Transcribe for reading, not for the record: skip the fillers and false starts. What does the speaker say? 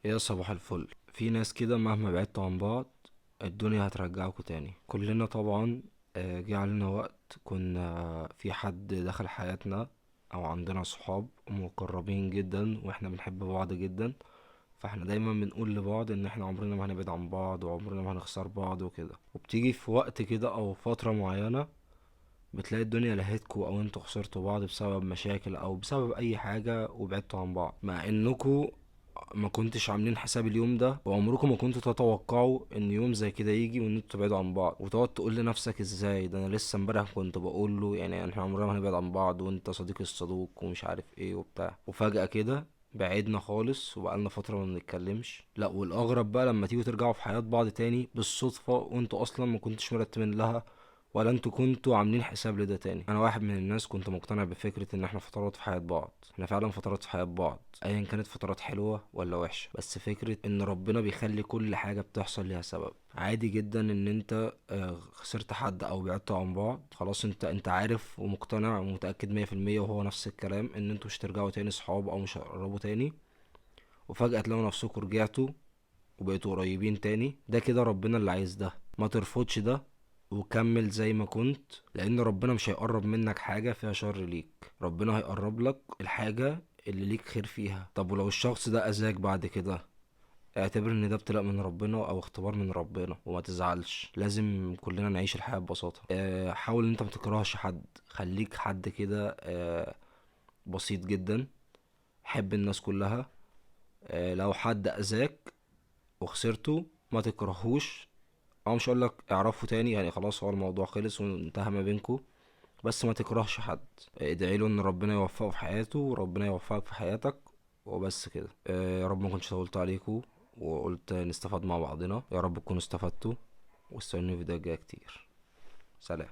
يا صباح الفل. في ناس كده مهما بعدتوا عن بعض الدنيا هترجعكوا تاني. كلنا طبعا جه علينا وقت كنا في حد دخل حياتنا او عندنا صحاب مقربين جدا واحنا بنحب بعض جدا، فاحنا دايما بنقول لبعض ان احنا عمرنا ما هنبعد عن بعض وعمرنا ما هنخسر بعض وكده. وبتيجي في وقت كده او فترة معينة بتلاقي الدنيا لهتكوا او انتوا خسرتوا بعض بسبب مشاكل او بسبب اي حاجة وبعدتوا عن بعض، مع انكوا ما كنتش عاملين حساب اليوم ده وعمركم ما كنتوا تتوقعوا ان يوم زي كده يجي وان انتوا تبعدوا عن بعض. وتقعد تقول لنفسك ازاي ده انا لسه امبارح كنت بقول له احنا عمرنا ما هنبعد عن بعض وانت صديقي الصدوق ومش عارف ايه وبتاع، وفجأة كده بعدنا خالص وبقالنا فترة ما بنتكلمش. لا والاغرب بقى لما تيجوا ترجعوا في حياة بعض تاني بالصدفة وانتوا اصلا ما كنتش مرتبين لها ولا انتوا كنتوا عاملين حساب لده تاني. انا واحد من الناس كنت مقتنع بفكرة ان احنا فترات في حياة بعض، احنا فعلا فترات في حياة بعض ايا كانت فترات حلوة ولا وحشة، بس فكرة ان ربنا بيخلي كل حاجة بتحصل ليها سبب. عادي جدا ان انت خسرت حد او بعدتوا عن بعض خلاص، انت عارف ومقتنع ومتأكد مية في المية وهو نفس الكلام ان انتوا مش هترجعوا تاني صحاب او مش هتقربوا تاني، وفجأة تلاقوا نفسكوا رجعتوا وبقيتوا قريبين تاني. ده كده ربنا اللي عايز ده، ما ترفضش ده وكمل زي ما كنت، لان ربنا مش هيقرب منك حاجة فيها شر ليك، ربنا هيقرب لك الحاجة اللي ليك خير فيها. طب ولو الشخص ده اذاك بعد كده، اعتبر ان ده ابتلاء من ربنا او اختبار من ربنا وما تزعلش. لازم كلنا نعيش الحياة ببساطة. حاول ان انت ما تكرهش حد، خليك حد كده، بسيط جدا، حب الناس كلها. لو حد اذاك وخسرته ما تكرهوش، او مش هقول لك اعرفه تاني، خلاص هو الموضوع خلص وانتهى ما بينكو، بس ما تكرهش حد. ادعي له ان ربنا يوفقه في حياته وربنا يوفقك في حياتك وبس كده. يا رب ما كنتش طولت عليكم وقلت نستفاد مع بعضنا، يا رب تكونوا استفدتوا، واستنوني في فيديو جاي كتير. سلام.